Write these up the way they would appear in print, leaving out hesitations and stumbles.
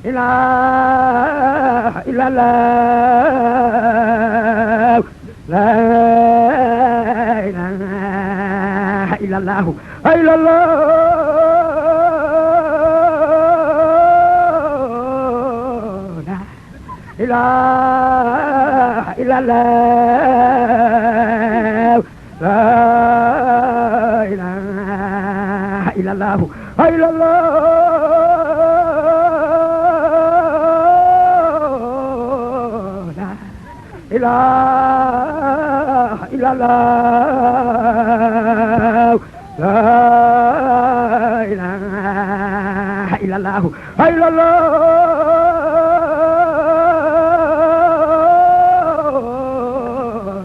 ilaha illallah la ilaha illallah illallah la ilaha illallah la ilaha illallah illallah ilaha illallah la ilaha illallah illallah la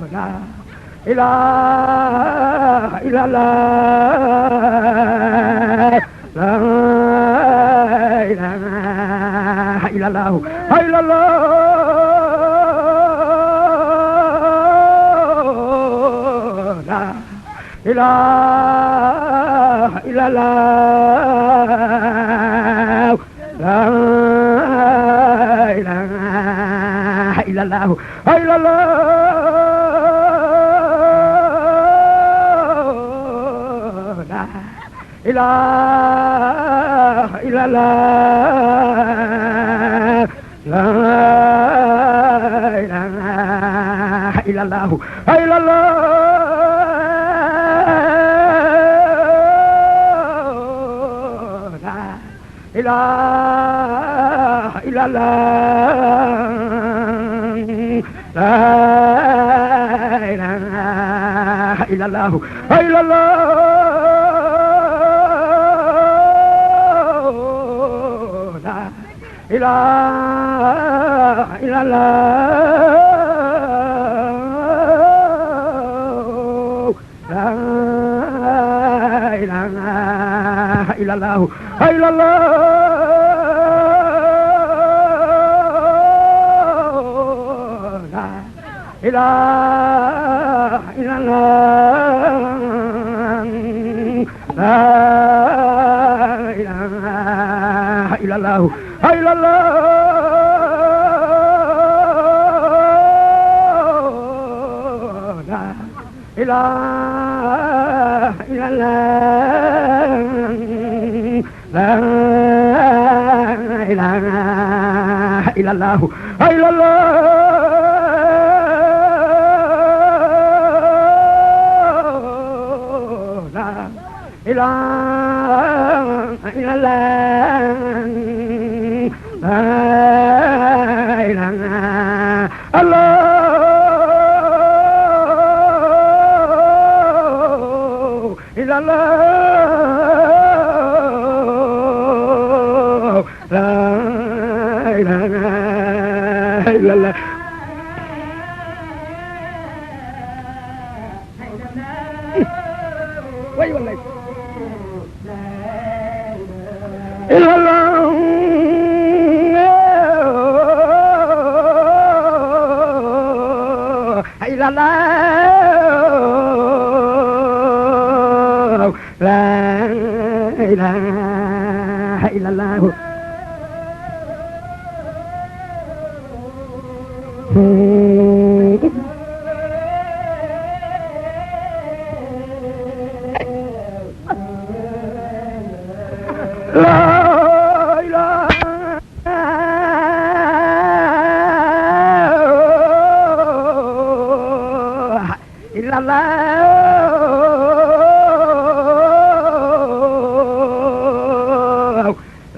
ilaha illallah la ilaha illallah illallah ilaha illallah la ilaha illallah illallah la ilaha illallah la ilaha illallah illallah ilaha illallah la ilaha illallah illallah la ilaha illallah la ilaha illallah illallah ilaha illallah la ilaha illallah illallah la ilaha illallah la ilaha illallah illallah ilaha illallah la ilaha Allah illallah la ilaha illallah way wallahi illallah illallah la ilaha illallah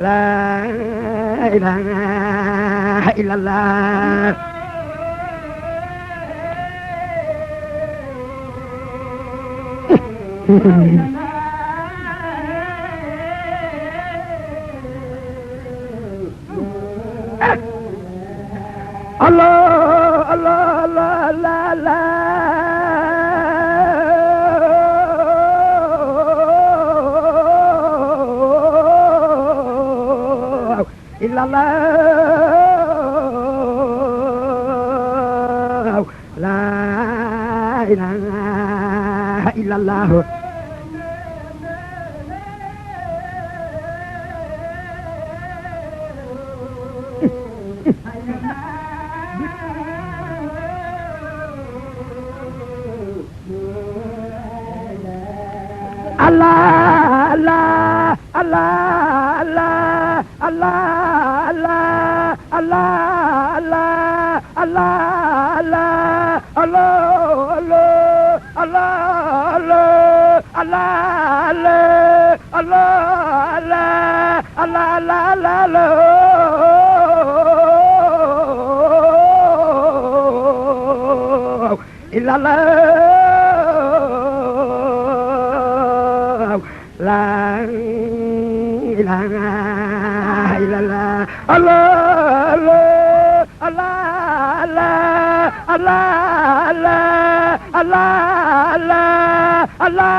la ilaha illallah Allah Allah Allah Allah Allah illallah la ilaha illallah Allah Allah Allah Allah Allah Allah Allah Allah Allah Allah Allah Allah Allah La ilaha illallah Allah Allah Allah Allah Allah Allah Allah Allah Allah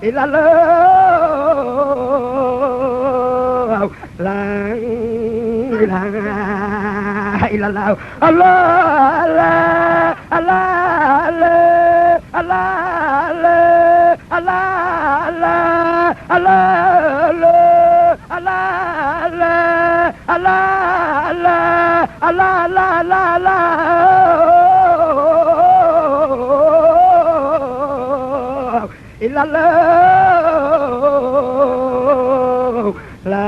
illallah la ilaha illallah Allah Allah Allah Allah Allah illallah la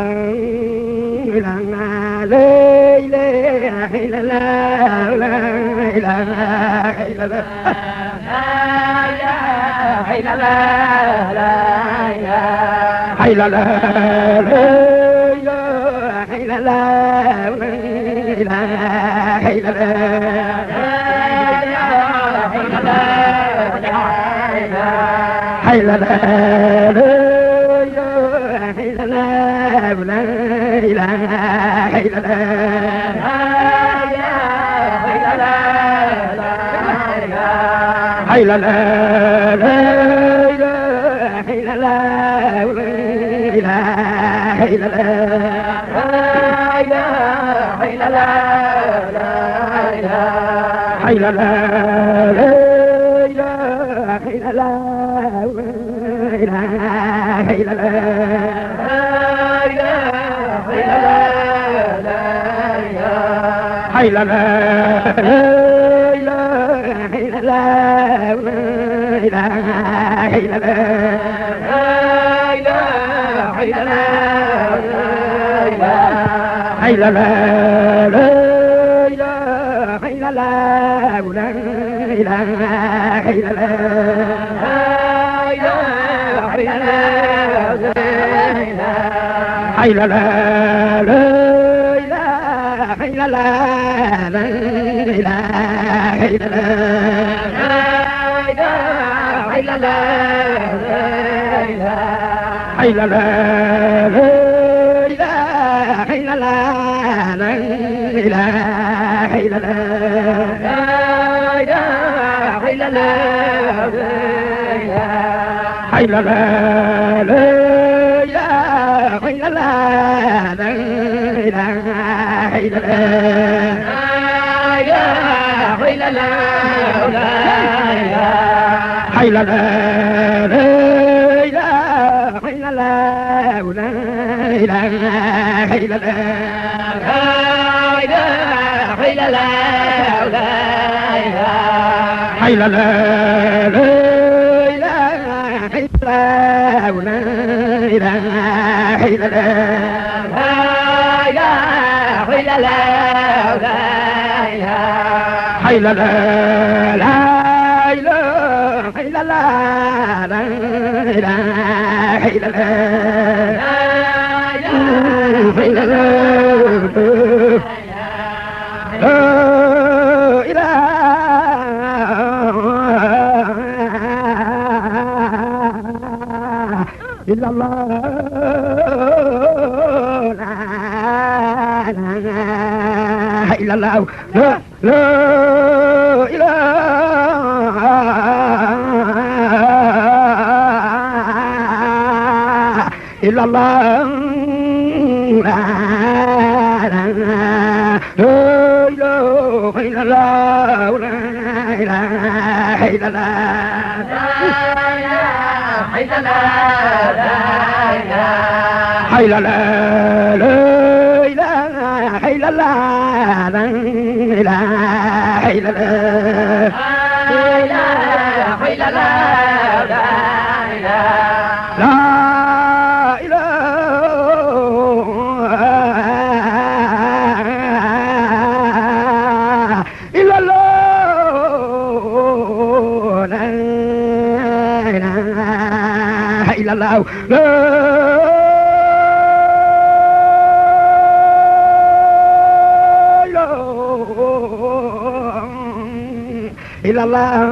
ilaha illallah la ilaha illallah la ilaha illallah la ilaha illallah la ilaha illallah la ilaha illallah hay la la la hay la la la hay la la hay la la hay la la hay la la hay la la hay la la hay la la hay la la hay la la hay la la hay la la hay la la hay la la hay la la hay la la hay la la hay la la la ilaha illallah la ilaha illallah la ilaha illallah illallah la ilaha illallah la